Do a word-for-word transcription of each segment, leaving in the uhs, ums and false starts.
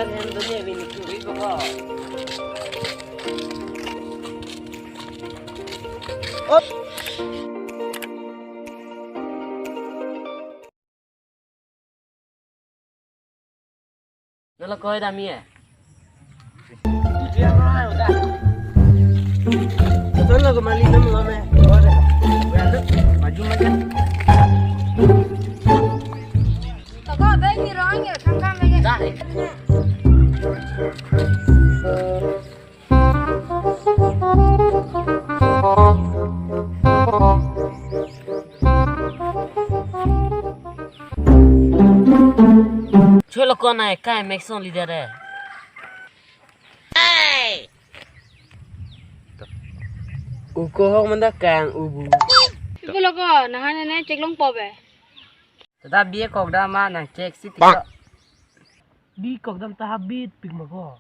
Op. Nalo koi dam ye. Betul lo kemali nam lo me. Maju maju. Toko, abang ni rong ya, kang kang lagi. Dah. Cholo konai kai mek song leader e. Uko hok manda kang ubu. Ibu loko, nahan ne check long po be. Tada bi kok dam ma nang check si tiko. Bi kok dam ta habit pik ma ko.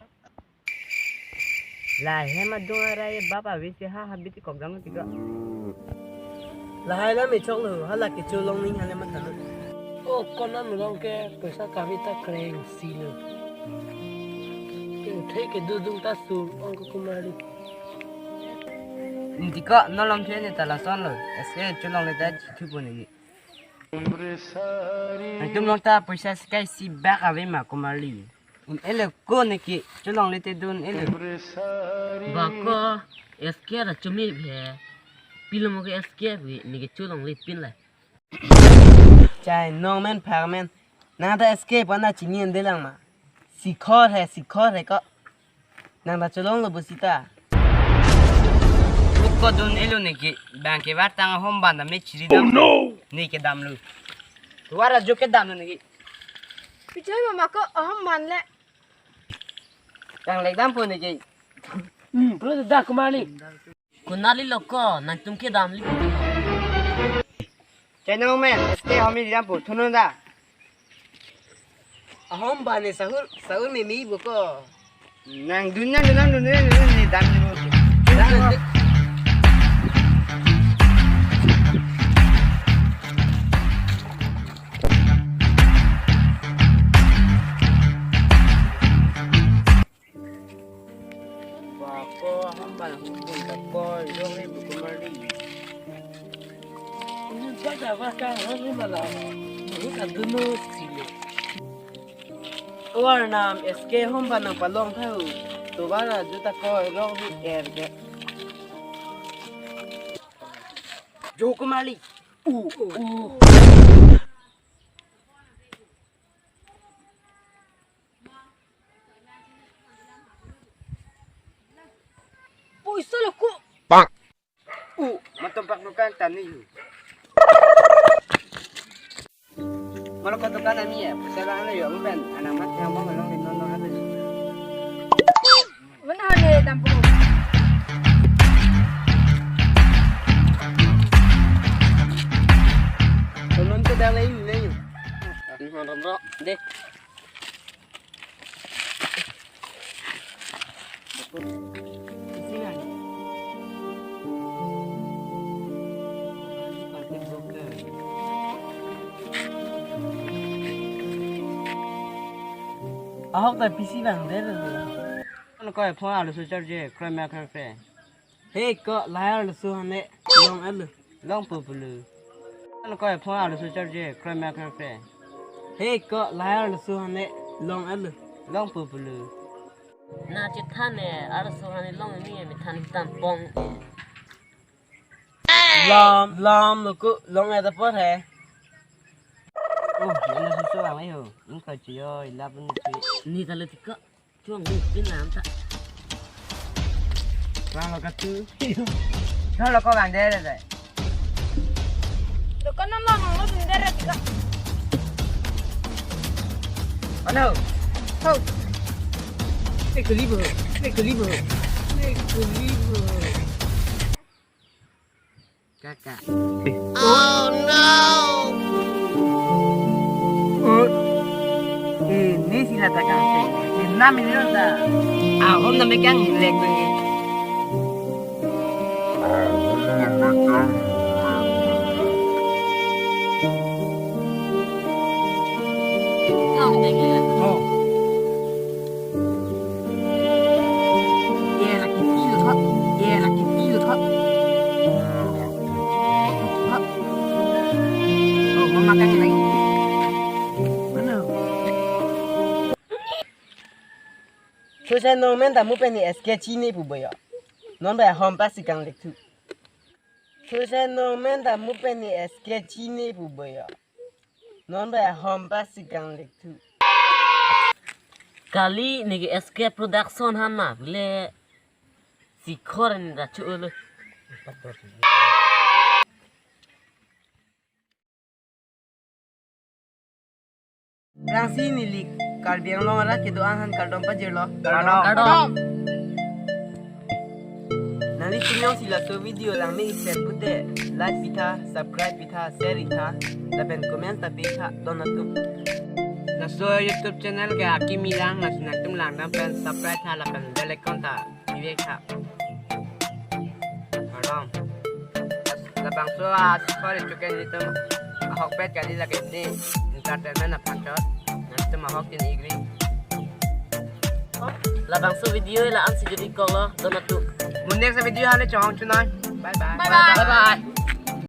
Lahai ma dung arai bap ave si ha habit kok dam tiko. Lahai la me chok lo, hala ke cholong ning hale ma talo. O kona mulong ke paisa kave ta kreng si lo. Ke uthai ke dudung ta su ong ko kumari. Nitiko nolom the ne ta lason lo. S K cholongle ta chithu po ne. Nangtum long ta paisa skai si bak ave ma kumari. Un ele ko ne ke cholongle te dun ele. Ba ko S K ra chumi phe. Pilo mo ke S K phe ne ke cholongle pin le. Chai nong men phak men. Nang ta S K pana chingin de lang ma. Sikhor he, sikhor he ko. Nang ta cholong lo bu sita. Ko dun elo ne ke bang ke war tang ahom ban da me chiri dam. Oh no! Ne ke dam lo. War ajo ke dam ne ke. Pichoi mama ko ahom ban le. Tang lek dam po ne ke. Hmm, pro da kumali. Kunali loko, nangtum ke dam li. Chenong men, S K hami dam po, thunun da. Ahom ba ne sahur, sahur me mi bu ko. Nang dun nang dun nang dun nang dun ne dam ni bu. Dam ni. Ba ko ahom ba hum bun ta ko jong le bu kumari. Ini ba da ba ka hang ni mala. Bu ka dunu sile. Tovar nam S K hom ba nang palong thau. Tovar a juta ko rong hi er ke. Jo kumali. U u. Poisa lo ko. Pak. U, matom pak dukan tani hu. Malo ko dukan ami ya, poisa lo ano yo, mo pen, anang mat yang bang along di non non ano. Mana hale tampo. Tonton to dang lain lain. Ini mana bro? Deh. Ahok ta P C bang der. Ano koi phone alu su charge, kroi ma kroi pe. He ko lahai arloso hane long alu. Long pu pulu. Ano koi phone arloso charge kroi ma kroi pe. He ko lahai arloso hane long alu. Long pu pulu. Na chethan ne arloso hane long ni me than tam pong. Lam lam lo ko long ada por he. Oh, mana susu ang ayo. Ingko chiyo ilap ni. Ni kalau tika. Chuang ni pin lam ta. Rang lo katu. Rang lo ko bang dere dere. Dukan non lo nang lo dun dere tika. Ano? Ho. Ek libo. Ek libo. Ek libo. Kaka. Oh no! Eh, ini sila takang se. Ini enam miliar dah. Ah, hom na mekang lek lagi. Oh. Pusa nong men ta mu pen ni S K chini pu boyo. Non ba hom pasi kang lek thu. Pusa nong men ta mu pen ni S K chini pu boyo. Non ba hom pasi kang lek thu. Kali ni ke S K Production han ma le sikhor ni da chu le. Rangsi neli Karbi Anglong arat kedo-an aphan kardom pajirlo. Kardom. Kardom. Nangli chini jongsi laso video langme isen pute like pitha, subscribe pitha, share pitha, lapen comment ta pitha, don atum. Laso YouTube channel ke akimi lang, laso nangtum langdam pen subscribe tha lapen bell icon ta pive tha. Kardom. Labangso a-sikhor ichuken itum ahokpet kali, lake ni entertainment aphan chot. Nangtum ahok tin igri. Labangso video la-an si jodi kolo, don atum. Mu next video hale chong chunai. Bye bye. Bye bye. Bye bye.